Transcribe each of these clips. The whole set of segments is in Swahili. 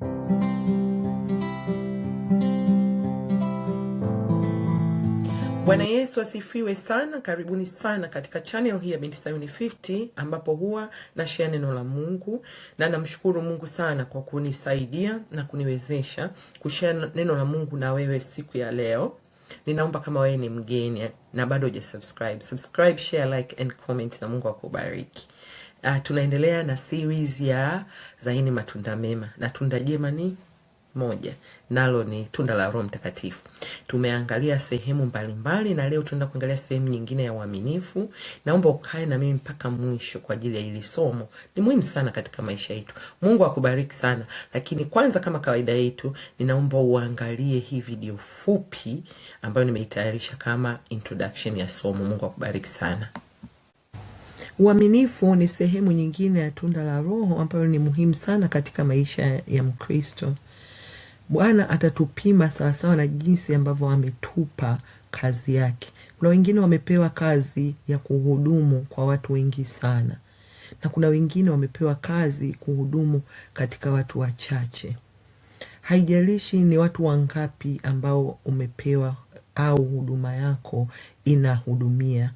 Bwana Yesu asifiwe sana. Karibuni sana katika channel hii ya Binti Sayuni 50 ambapo huwa na share neno la Mungu, na namshukuru Mungu sana kwa kunisaidia na kuniwezesha kushare neno la Mungu na wewe siku ya leo. Ninaomba kama wewe ni mgeni na bado hujasubscribe, subscribe, share, like and comment, na Mungu akubariki. Tunaendelea na series ya Zaini Matunda Mema, na tunda jema ni moja, nalo ni tunda la Roho Mtakatifu. Tumeangalia sehemu mbalimbali na leo tunaenda kuangalia sehemu nyingine ya uaminifu. Naomba ukae na mimi mpaka mwisho kwa ajili ya hili somo, ni muhimu sana katika maisha yetu. Mungu akubariki sana, lakini kwanza, kama kawaida yetu, ninaomba uangalie hii video fupi ambayo nimeitayarisha kama introduction ya somo. Mungu akubariki sana. Uaminifu ni sehemu nyingine ya tunda la Roho ambayo ni muhimu sana katika maisha ya Mkristo. Bwana atatupima sawasawa na jinsi ambavyo ametupa kazi yake. Kuna wengine wamepewa kazi ya kuhudumu kwa watu wengi sana, na kuna wengine wamepewa kazi kuhudumu katika watu wachache. Haijalishi ni watu wangapi ambao umepewa au huduma yako inahudumia.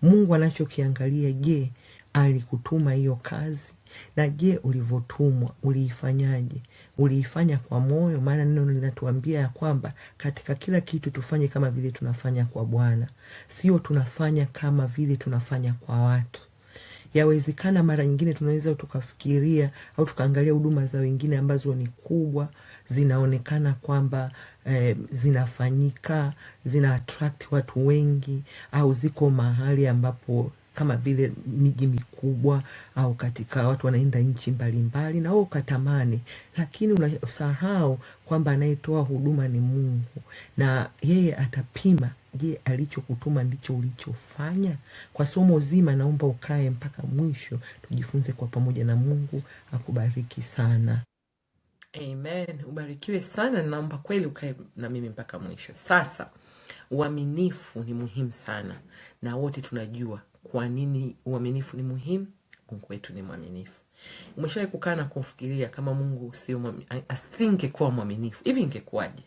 Mungu anachokiangalia, je, alikutuma hiyo kazi? Na je, ulivyotumwa uliifanyaje? Uliifanya kwa moyo? Maana neno linatuambia ya kwamba katika kila kitu tufanye kama vile tunafanya kwa Bwana, sio tunafanya kama vile tunafanya kwa watu. Yawezekana mara nyingine tunaweza tukafikiria au tukaangalia huduma za wengine ambazo ni kubwa, zinaonekana kwamba zinafanyika, zina attract watu wengi, au ziko mahali ambapo kama vile miji mikubwa au katika watu wanaenda nchi mbalimbali, na wewe ukatamani, lakini unasahau kwamba anayetoa huduma ni Mungu na yeye atapima. Je, alichokutuma ndicho ulichofanya? Kwa somo zima, naomba ukae mpaka mwisho tujifunze kwa pamoja, na Mungu akubariki sana. Amen, ubarikiwe sana. Naomba kweli ukae na mimi mpaka mwisho. Sasa, uaminifu ni muhimu sana, na wote tunajua kwa nini uaminifu ni muhimu. Mungu wetu ni mwaminifu. Umeshawahi kukaa na kufikiria kama Mungu sio asingekuwa mwaminifu, hivi ingekuwaje?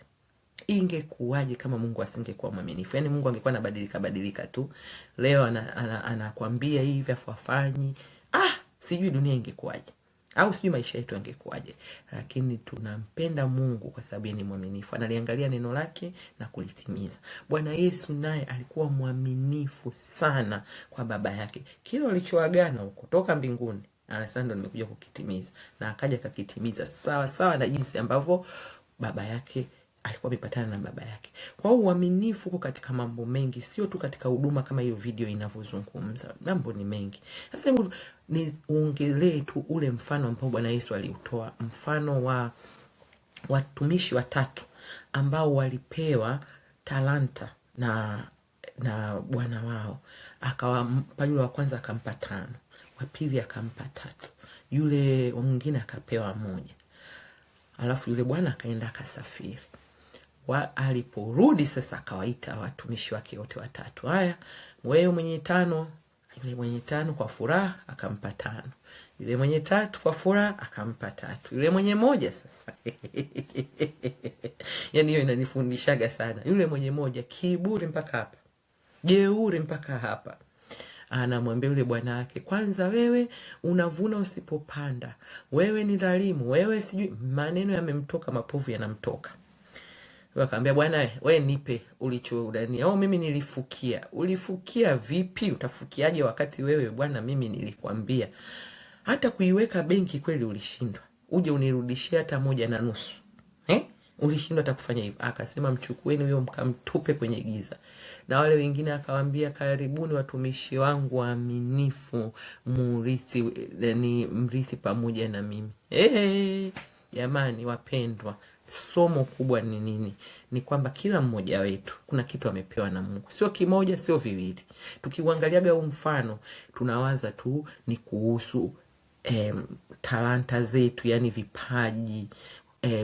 Ingekuwaje kama Mungu asingekuwa mwaminifu? Yaani Mungu angekuwa anabadilika badilika tu, leo anakuambia hivi afu afanyi. Ah, sijui dunia ingekuwaje au sijui maisha yetu yangekuwaje, lakini tunampenda Mungu kwa sababu yeye ni mwaminifu, analiangalia neno lake na kulitimiza. Bwana Yesu naye alikuwa mwaminifu sana kwa baba yake, kile walichoagana huko toka mbinguni anasema ndo nimekuja kukitimiza, na akaja akakitimiza sawa sawa na jinsi ambavyo baba yake alikuwa amepatana na baba yake. Kwa hiyo uaminifu uko katika mambo mengi, sio tu katika huduma kama hiyo video inavyozungumza. Mambo ni mengi. Sasa hebu niongelee tu ule mfano ambao Bwana Yesu aliutoa, mfano wa watumishi watatu ambao walipewa talanta na bwana wao. Akawampa yule wa kwanza akampa 5, wa pili akampa 3, yule mwingine akapewa 1. Alafu yule bwana akaenda akasafiri. Aliporudi sasa akawaita watumishi wake wote watatu. Haya, wewe mwenye 5, yule mwenye 5 kwa furaha akampa 5. Yule mwenye 3 kwa furaha akampa 3. Yule mwenye 1 sasa. Yaani hiyo inanifundishaga sana. Yule mwenye 1 kiburi mpaka hapa. Jeuri mpaka hapa. Anamwambia yule bwana wake, kwanza wewe unavuna usipopanda. Wewe ni dhalimu, wewe sijui, maneno yamemtoka, mapovu yanamtoka. Wakamwambia bwana, we nipe ulichodania. Oh, mimi nilifukia. Ulifukia vipi? Utafukiaje wakati wewe bwana mimi nilikwambia? Hata kuiweka benki kweli ulishindwa. Uje unirudishie hata 1.5. Ulishindwa hata kufanya hivyo. Akasema mchukueni huyo mkamtupe kwenye giza. Na wale wengine akawaambia, karibuni watumishi wangu waaminifu, murithi ni mrithi pamoja na mimi. Jamani wapendwa, somo kubwa ni nini? Ni kwamba kila mmoja wetu kuna kitu amepewa na Mungu. Sio kimoja, sio viwili. Tukiuangaliaga huu mfano tunawaza tu ni kuhusu talanta zetu, yani vipaji,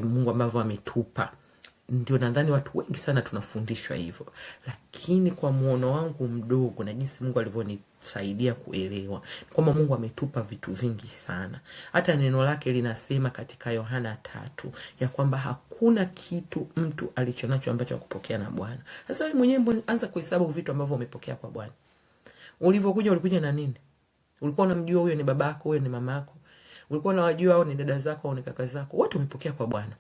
Mungu ambavyo ametupa. Ndio nadhani watu wengi sana tunafundishwa hivyo, lakini kwa muono wangu mdogo na jinsi Mungu alivyonisaidia kuelewa kwamba Mungu ametupa vitu vingi sana. Hata neno lake linasema katika Yohana 3 ya kwamba hakuna kitu mtu alichonacho ambacho hakupokea na Bwana. Sasa wewe mwenyewe anza kuhesabu vitu ambavyo umepokea kwa Bwana. Ulivyokuja ulikuja na nini? Ulikuwa unamjua huyo ni babako, huyo ni mamako? Ulikuwa unawajua hao ni dada zako au ni kaka zako? Wote umepokea kwa Bwana.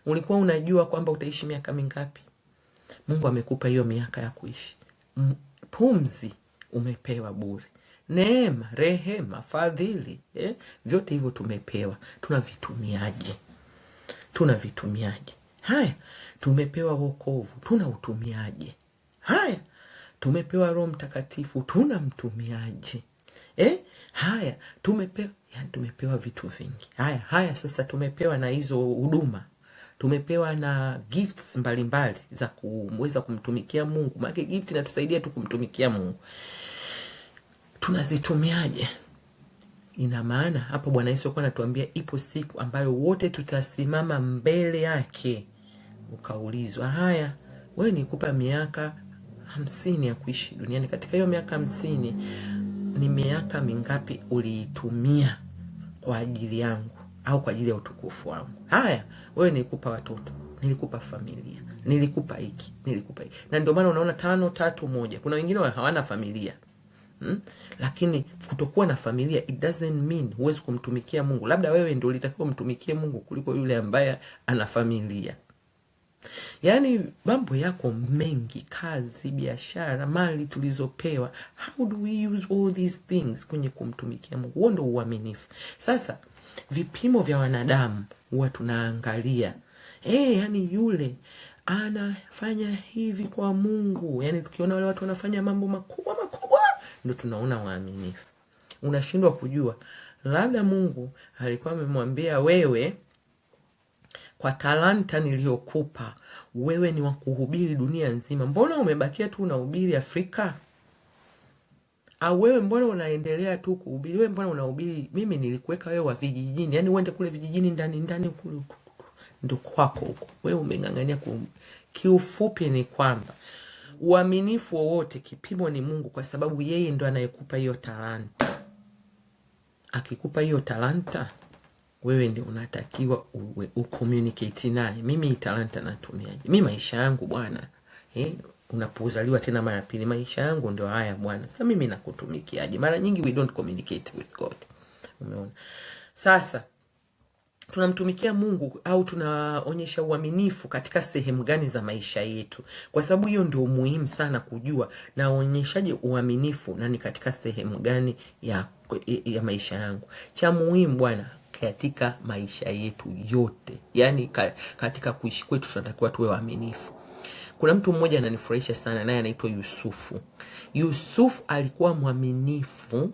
Ulikuwa unajua kwamba utaishi miaka mingapi? Mungu amekupa hiyo miaka ya kuishi. Pumzi umepewa bure. Neema, rehema, fadhili, vyote hivyo tumepewa. Tunavitumiaje? Tunavitumiaje? Haya, tumepewa wokovu, tunautumiaje? Haya, tumepewa Roho Mtakatifu, tunamtumiaje? Haya, tumepewa, yani tumepewa vitu vingi. Haya sasa tumepewa na hizo huduma. Tumepewa na gifts mbalimbali za kuweza kumtumikia Mungu. Maana gift inatusaidia tu kumtumikia Mungu. Tunazitumiaje? Ina maana hapo Bwana Yesu alikuwa anatuambia ipo siku ambayo wote tutasimama mbele yake. Ukaulizwa, haya, wewe nikupa miaka 50 ya kuishi duniani. Katika hiyo miaka 50 ni miaka mingapi uliitumia kwa ajili yangu au kwa ajili ya utukufu wangu? Haya, wewe nilikupa watoto, nilikupa familia, nilikupa hiki, nilikupa hiki. Na ndio maana unaona 5, 3, 1. Kuna wengine hawana familia. Lakini kutokuwa na familia it doesn't mean huwezi kumtumikia Mungu. Labda wewe ndio ulitakiwa kumtumikia Mungu kuliko yule ambaye ana familia. Yaani mambo yako mengi, kazi, biashara, mali tulizopewa, how do we use all these things kwenye kumtumikia Mungu? Huo ndio uaminifu. Sasa vipimo vya wanadamu huwa tunaangalia, yani yule anafanya hivi kwa Mungu. Yani tukiona wale watu wanafanya mambo makubwa makubwa ndio tunaona waaminifu. Unashindwa kujua labda Mungu alikuwa amemwambia wewe, kwa talanta niliyokupa wewe ni wa kuhubiri dunia nzima, mbona umebakia tu unahubiri Afrika? Au wewe mbona unaendelea tu kuhubiri? Wewe mbona unahubiri? Mimi nilikuweka wewe wa vijijini, yani uende kule vijijini ndani ndani kule huko ndo kwako huko. Wewe umeng'ang'ania ku. Kiufupi ni kwamba uaminifu wowote kipimo ni Mungu, kwa sababu yeye ndo anayekupa hiyo talanta. Akikupa hiyo talanta, wewe ndio unatakiwa uwe ucommunicate naye. Mimi hii talanta natumiaje? Mimi maisha yangu bwana, unapozaliwa tena mara pili, maisha yangu ndio haya bwana. Sasa mimi nakutumikiaje? Mara nyingi we don't communicate with God. Umeona? Sasa tunamtumikia Mungu au tunaonyesha uaminifu katika sehemu gani za maisha yetu? Kwa sababu hiyo ndio muhimu sana kujua, naonyeshaje uaminifu na ni katika sehemu gani ya maisha yangu. Cha muhimu bwana katika maisha yetu yote, yani katika kuishi kwetu tunatakiwa tuwe waaminifu. Kuna mtu mmoja ananifurahisha sana, naye anaitwa Yusufu. Yusufu alikuwa mwaminifu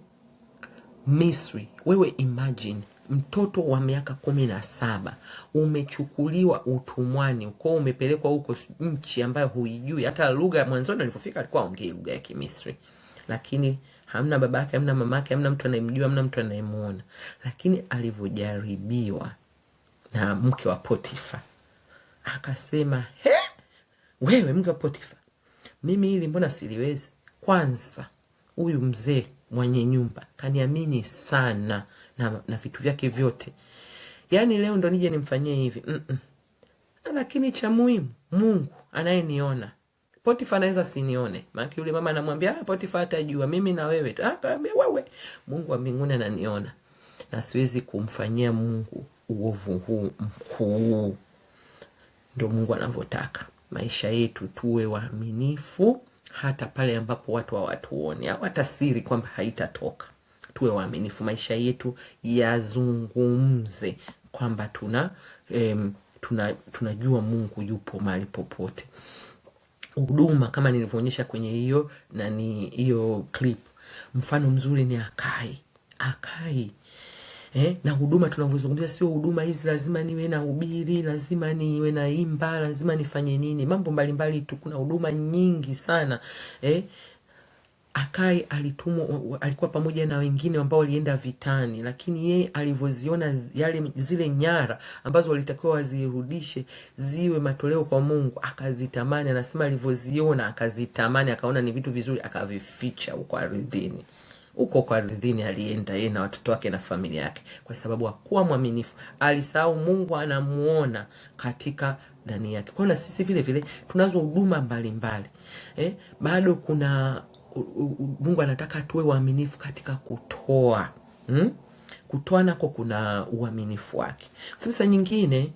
Misri. Wewe imagine mtoto wa miaka 17 umechukuliwa utumwani, uko umepelekwa huko nchi ambayo huijui hata lugha. Mwanzoni alipofika alikuwa haongei lugha ya Kimisri, lakini hamna babake, hamna mamake, hamna mtu anayemjua, hamna mtu anayemuona. Lakini alivyojaribiwa na mke wa Potifa akasema, he, wewe mke wa Potifa, mimi hili mbona siliwezi? Kwanza huyu mzee mwenye nyumba kaniamini sana na vitu vyake vyote, yani leo ndo nije nimfanyie hivi. Lakini cha muhimu Mungu anayeniona. Potifa anaweza asinione, maana yule mama anamwambia, Potifa hatajua mimi na wewe tu. Akaambia wewe, Mungu wa mbinguni ananiona na siwezi kumfanyia Mungu uovu huu mkuu. Ndio Mungu anavyotaka maisha yetu tuwe waaminifu, hata pale ambapo watu hawatuoni au hata siri kwamba haitatoka. Tuwe waaminifu, maisha yetu yazungumze kwamba tunajua Mungu yupo mahali popote. Huduma kama nilivyoonyesha kwenye hiyo nani, hiyo clip, mfano mzuri ni Akai. Akai. Na huduma tunavyozungumzia sio huduma hizi lazima niwe na hubiri, lazima niwe na imba, lazima nifanye nini, mambo mbalimbali tu. Kuna huduma nyingi sana. Akai alitumwa, alikuwa pamoja na wengine ambao walienda vitani, lakini yeye alivyoziona yale zile nyara ambazo walitakiwa wazirudishe ziwe matoleo kwa Mungu, akazitamani. Anasema alivyoziona akazitamani, akaona ni vitu vizuri, akavificha huko ardhini. Huko kwa ardhini alienda yeye na watoto wake na familia yake, kwa sababu hakuwa mwaminifu. Alisahau Mungu anamuona katika ndani yake. Kwa hiyo na sisi vile vile tunazo huduma mbalimbali, bado kuna Mungu anataka tuwe waaminifu katika kutoa. Kutoa nako kuna uaminifu wake. Sasa nyingine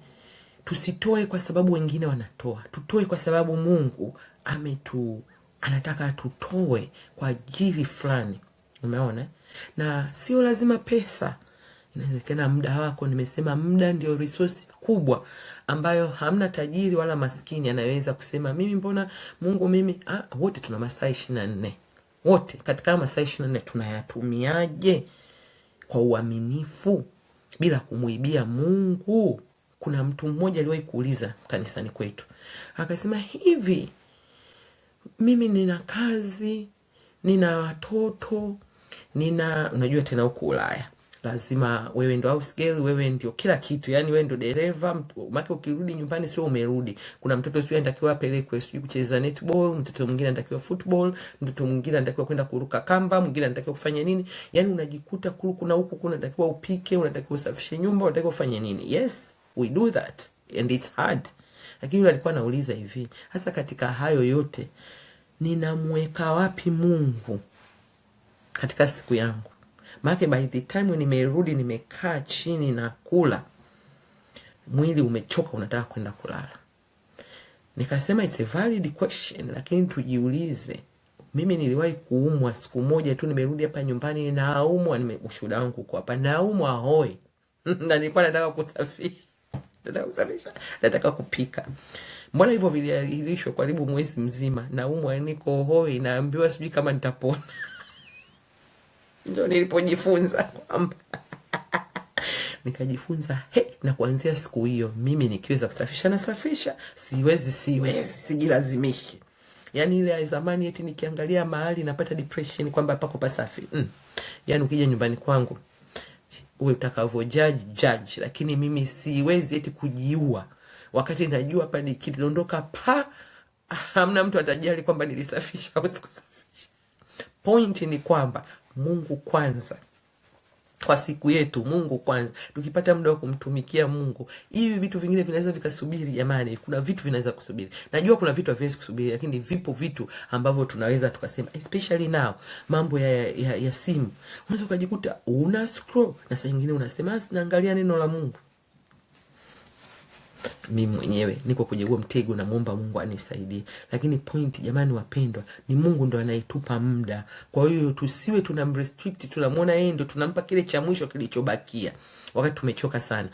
tusitoe kwa sababu wengine wanatoa, tutoe kwa sababu Mungu anataka tutoe kwa ajili fulani. Umeona? Na sio lazima pesa, inawezekana muda wako. Nimesema muda ndio resource kubwa ambayo hamna tajiri wala maskini anaweza kusema mimi mbona Mungu mimi. Wote tuna masaa 24, wote katika masaa 24 tunayatumiaje kwa uaminifu bila kumuibia Mungu? Kuna mtu mmoja aliwahi kuuliza kanisani kwetu, akasema hivi, mimi nina kazi, nina watoto, nina unajua tena huku Ulaya lazima wewe ndo house girl, wewe ndio kila kitu, yani wewe ndo dereva. Maana ukirudi nyumbani sio umerudi, kuna mtoto sio anatakiwa apelekwe sijui kucheza netball, mtoto mwingine anatakiwa football, mtoto mwingine anatakiwa kwenda kuruka kamba, mwingine anatakiwa kufanya nini. Yani unajikuta kuna huku kuna unatakiwa upike, unatakiwa usafishe nyumba, unatakiwa ufanye nini. Yes, we do that and it's hard. Lakini yule alikuwa anauliza hivi, hasa katika hayo yote ninamweka wapi Mungu katika siku yangu? Maana by the time nimerudi nimekaa chini na kula, mwili umechoka, unataka kwenda kulala. Nikasema it's a valid question, lakini tujiulize. Mimi niliwahi kuumwa siku moja tu, nimerudi hapa nyumbani naumwa, ushuhuda wangu uko hapa, naumwa hoi na nilikuwa nataka kusafisha, nataka kusafisha, nataka kupika. Mbona hivyo viliahirishwa karibu mwezi mzima? Naumwa, niko hoi, naambiwa sijui kama nitapona. Ndio nilipojifunza kwamba nikajifunza na kuanzia siku hiyo mimi nikiweza kusafisha nasafisha, siwezi, sijilazimishi. Yani ile ya zamani eti nikiangalia mahali napata depression kwamba pako pasafi. Yani ukija nyumbani kwangu uwe utakavyo judge, judge, lakini mimi siwezi eti kujiua wakati najua hapa nikidondoka pa hamna mtu atajali kwamba nilisafisha au sikusafisha. Point ni kwamba Mungu kwanza kwa siku yetu, Mungu kwanza. Tukipata muda wa kumtumikia Mungu, hivi vitu vingine vinaweza vikasubiri. Jamani, kuna vitu vinaweza kusubiri. Najua kuna vitu haviwezi kusubiri, lakini vipo vitu ambavyo tunaweza tukasema, especially now mambo ya simu, unaweza ukajikuta una scroll na saa nyingine unasema naangalia neno la Mungu. Mimi mwenyewe niko kwenye huo mtego, namuomba Mungu anisaidie. Lakini point, jamani wapendwa, ni Mungu ndo anaitupa muda. Kwa hiyo tusiwe tunamrestrict, tunamuona yeye ndo tunampa kile cha mwisho kilichobakia wakati tumechoka sana.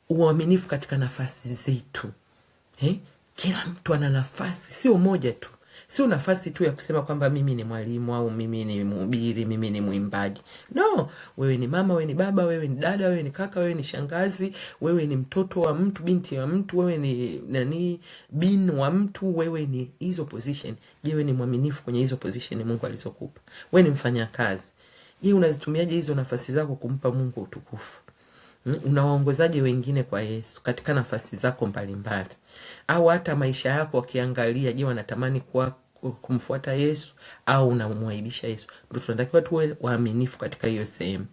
Uaminifu katika nafasi zetu. Kila mtu ana nafasi, sio moja tu. Sio nafasi tu ya kusema kwamba mimi ni mwalimu au mimi ni mhubiri, mimi ni mwimbaji. No, wewe ni mama, wewe ni baba, wewe ni dada, wewe ni kaka, wewe ni shangazi, wewe ni mtoto wa mtu, binti wa mtu, wewe ni nani, bin wa mtu, wewe ni hizo position. Je, wewe ni mwaminifu kwenye hizo position Mungu alizokupa? Wewe ni mfanyakazi. Je, unazitumiaje hizo nafasi zako kumpa Mungu utukufu? Unawaongozaje wengine kwa Yesu katika nafasi zako mbalimbali? Au hata maisha yako wakiangalia, je, wanatamani kuwa kumfuata Yesu au unamwaibisha Yesu? Ndio tunatakiwa tuwe waaminifu katika hiyo sehemu.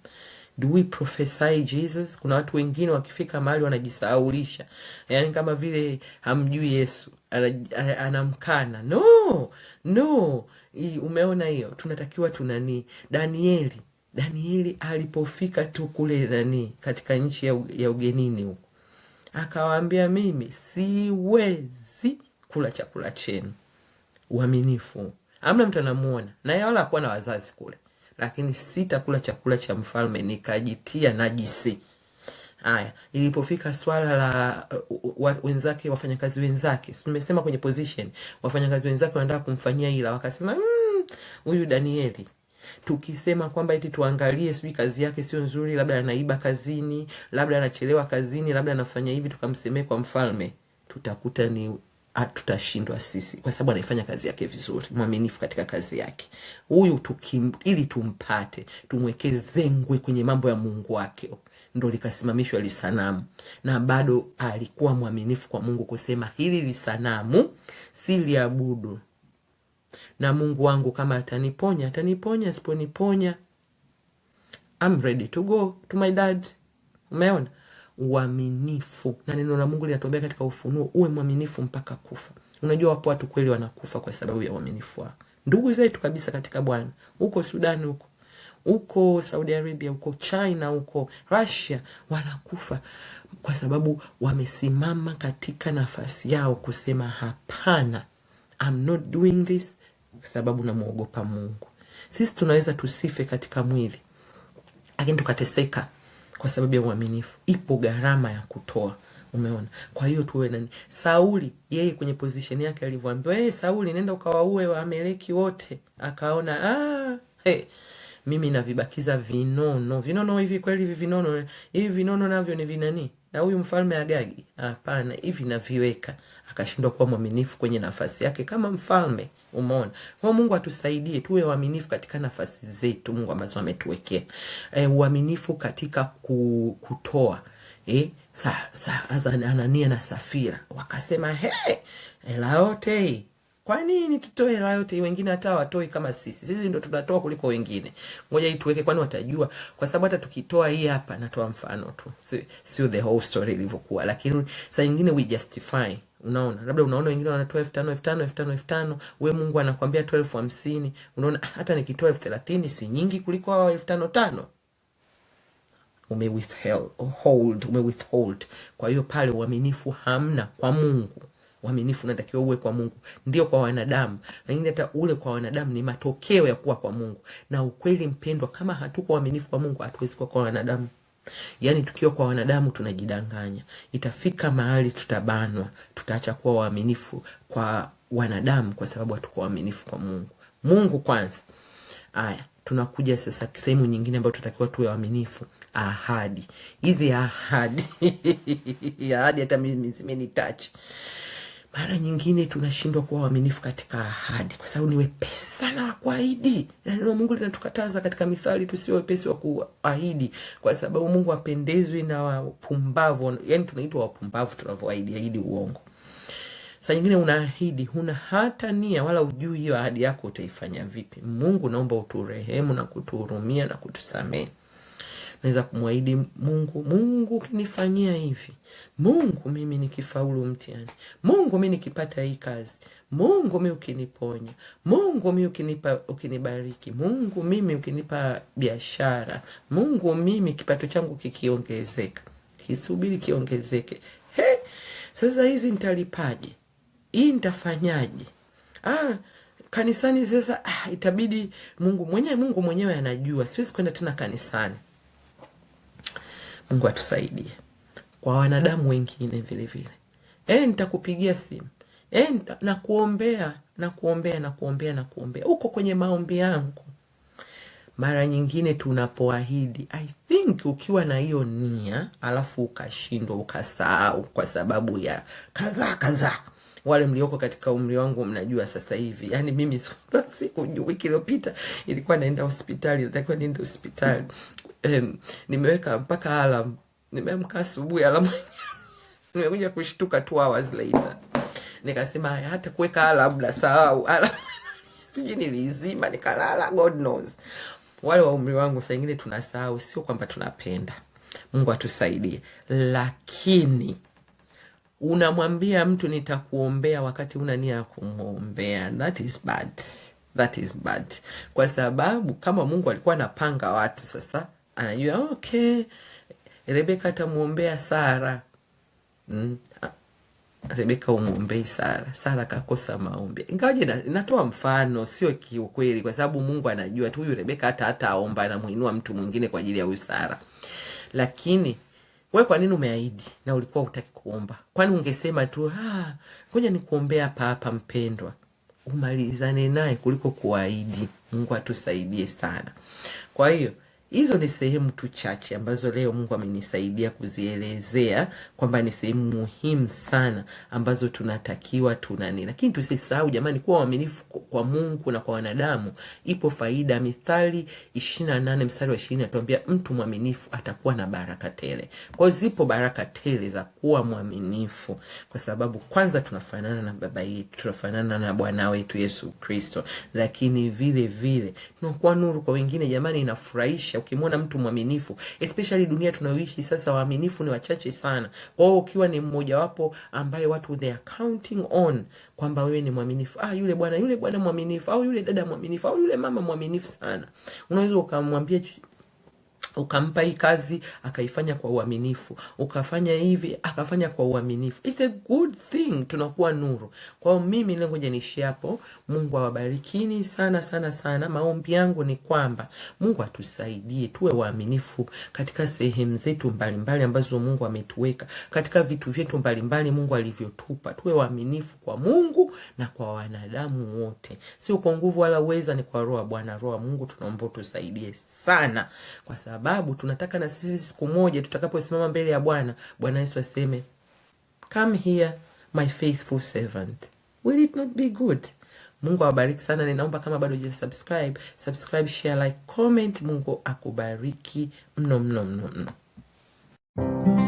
Do we prophesy Jesus? Kuna watu wengine wakifika mahali wanajisahaulisha, yaani kama vile hamjui Yesu, anamkana. No, no. Umeona hiyo? Tunatakiwa tunani. Danieli alipofika tu kule nani katika nchi ya ugenini huko, akawaambia mimi siwezi kula chakula chenu. Uaminifu. Hamna mtu anamuona. Na yeye wala hakuwa na wazazi kule. Lakini sitakula chakula cha mfalme nikajitia najisi. Haya, ilipofika swala la wenzake, wafanyakazi wenzake, si tumesema kwenye position, wafanyakazi wenzake wanataka kumfanyia ila, wakasema huyu Danieli tukisema kwamba eti tuangalie sijui kazi yake sio nzuri, labda anaiba kazini, labda anachelewa kazini, labda anafanya hivi, tukamsemee kwa mfalme, tutakuta ni Tutashindwa sisi, kwa sababu anaifanya kazi yake vizuri, mwaminifu katika kazi yake. Huyu ili tumpate, tumwekee zengwe kwenye mambo ya Mungu wake. Ndo likasimamishwa lisanamu, na bado alikuwa mwaminifu kwa Mungu kusema hili lisanamu siliabudu, na Mungu wangu kama ataniponya ataniponya, asiponiponya I'm ready to go to my dad. Umeona uaminifu, na neno la Mungu linatuambia katika Ufunuo, uwe mwaminifu mpaka kufa. Unajua wapo watu kweli wanakufa kwa sababu ya uaminifu wao, ndugu zetu kabisa katika Bwana, huko Sudan, huko huko Saudi Arabia, huko China, huko Russia, wanakufa kwa sababu wamesimama katika nafasi yao kusema hapana, I'm not doing this, kwa sababu namwogopa Mungu. Sisi tunaweza tusife katika mwili, lakini tukateseka kwa sababu ya uaminifu. Ipo gharama ya kutoa. Umeona? Kwa hiyo tuwe nani? Sauli yeye kwenye position yake alivyoambiwa, "Hey, Sauli nenda ukawaue Waameleki wote." Akaona, hey, mimi navibakiza vinono. Vinono hivi kweli hivi vinono, hivi vinono navyo ni vinani? Na huyu mfalme Agagi? Hapana, hivi naviweka. Akashindwa kuwa mwaminifu kwenye nafasi yake kama mfalme. Umeona? Kwa Mungu atusaidie tuwe waaminifu katika nafasi zetu Mungu ambazo ametuwekea. Uaminifu katika kutoa. Anania na Safira wakasema, he, hela yote hii kwa nini tutoe hela yote? Wengine hata watoi kama sisi, sisi ndo tunatoa kuliko wengine. Ngoja hii tuweke, kwani watajua? Kwa sababu hata tukitoa hii hapa, natoa mfano tu, sio the whole story ilivyokuwa, lakini saa nyingine we justify. Unaona, labda unaona wengine wanatoa 5,000, 5,000, 5,000, 5,000, we Mungu anakuambia toa 50,000. Unaona hata nikitoa 30,000 si nyingi kuliko hao 5,500. Ume withheld, hold, ume withhold. Kwa hiyo pale uaminifu hamna kwa Mungu. Uaminifu unatakiwa uwe kwa Mungu, ndio kwa wanadamu, lakini hata ule kwa wanadamu ni matokeo ya kuwa kwa Mungu. Na ukweli mpendwa, kama hatuko waaminifu kwa Mungu, hatuwezi kuwa kwa wanadamu. Yaani tukiwa kwa wanadamu tunajidanganya, itafika mahali tutabanwa, tutaacha kuwa waaminifu kwa wanadamu kwa sababu hatuko waaminifu kwa Mungu. Mungu kwanza. Aya, tunakuja sasa sehemu nyingine ambayo tutakiwa tuwe waaminifu, ahadi. Hizi ahadi ahadi hata mimi zimenitouch. Mara nyingine tunashindwa kuwa waaminifu katika ahadi kwa sababu ni wepesi sana wa kuahidi. Na neno Mungu linatukataza katika Mithali tusiwe wepesi wa kuahidi, kwa sababu Mungu hapendezwi na wapumbavu. Yaani tunaitwa wapumbavu tunavyoahidi ahidi uongo. Saa nyingine unaahidi, huna hata nia wala ujui hiyo ahadi yako utaifanya vipi. Mungu, naomba uturehemu na kutuhurumia na kutusamehe. Naweza kumwahidi Mungu, Mungu ukinifanyia hivi, Mungu mimi nikifaulu mtihani, Mungu mimi nikipata hii kazi, Mungu mimi ukiniponya, Mungu mimi ukinibariki, Mungu mimi ukinipa biashara, Mungu mimi kipato changu kikiongezeka. Kisubiri kiongezeke. He, sasa hizi nitalipaje? Hii nitafanyaje? Kanisani sasa, itabidi Mungu mwenyewe anajua. Siwezi kwenda tena kanisani. Mungu atusaidie. Kwa wanadamu wengine vile vile. Nitakupigia simu. Nakuombea, nakuombea, nakuombea, nakuombea. Uko kwenye maombi yangu. Mara nyingine tunapoahidi, I think ukiwa na hiyo nia, alafu ukashindwa, ukasahau kwa sababu ya kadhaa kadhaa. Wale mlioko katika umri wangu mnajua sasa hivi. Yaani mimi siku wiki iliyopita ilikuwa naenda hospitali, natakiwa niende hospitali. Nimeweka mpaka alarm. Nimeamka asubuhi alarm. Nimekuja kushtuka 2 hours later. Nikasema haya, hata kuweka alarm la sahau alarm. Sijui nilizima nikalala, God knows. Wale wa umri wangu saa nyingine tunasahau, sio kwamba tunapenda. Mungu atusaidie. Lakini unamwambia mtu nitakuombea wakati una nia ya kumuombea. That is bad. That is bad. Kwa sababu kama Mungu alikuwa anapanga watu sasa, anajua okay, Rebeka atamuombea Sara. Rebeka umuombei Sara. Sara kakosa maombi. Ingawaje natoa mfano, sio kiukweli, kwa sababu Mungu anajua tu huyu Rebeka hata aomba, anamuinua mtu mwingine kwa ajili ya huyu Sara. Lakini wewe kwa nini umeahidi na ulikuwa hutaki kuomba? Kwani ungesema tu, ngoja nikuombea hapa hapa mpendwa, umalizane naye kuliko kuahidi. Mungu atusaidie sana. Kwa hiyo Hizo ni sehemu tu chache ambazo leo Mungu amenisaidia kuzielezea kwamba ni sehemu muhimu sana ambazo tunatakiwa tunani, lakini tusisahau jamani, kuwa waaminifu kwa Mungu na kwa wanadamu ipo faida. Mithali 28 mstari wa 20 inatuambia mtu mwaminifu atakuwa na baraka tele. Kwa hiyo zipo baraka tele za kuwa mwaminifu, kwa sababu kwanza tunafanana na baba yetu, tunafanana na Bwana wetu Yesu Kristo, lakini vile vile tunakuwa nuru kwa wengine. Jamani, inafurahisha ukimwona mtu mwaminifu, especially dunia tunayoishi sasa, waaminifu ni wachache sana. Kwa hiyo ukiwa ni mmojawapo ambaye watu they are counting on kwamba wewe ni mwaminifu, ah, yule bwana mwaminifu, au yule dada mwaminifu, au yule mama mwaminifu sana, unaweza ukamwambia, ukampa hii kazi akaifanya kwa uaminifu, ukafanya hivi akafanya kwa uaminifu. It's a good thing, tunakuwa nuru. Kwa hiyo mimi leo ngoja niishie hapo. Mungu awabarikini sana sana sana. Maombi yangu ni kwamba Mungu atusaidie tuwe waaminifu katika sehemu zetu mbalimbali ambazo Mungu ametuweka, katika vitu vyetu mbalimbali Mungu alivyotupa, tuwe waaminifu kwa Mungu na kwa wanadamu wote, sio kwa nguvu wala uweza, ni kwa Roho wa Bwana. Roho wa Mungu tunaomba utusaidie sana, kwa sababu tunataka na sisi siku moja tutakaposimama mbele ya Bwana, Bwana Yesu aseme, "Come here, my faithful servant." Will it not be good? Mungu awabariki sana. Ninaomba kama bado hujasubscribe, subscribe, share, like, comment. Mungu akubariki mno mno mno mno.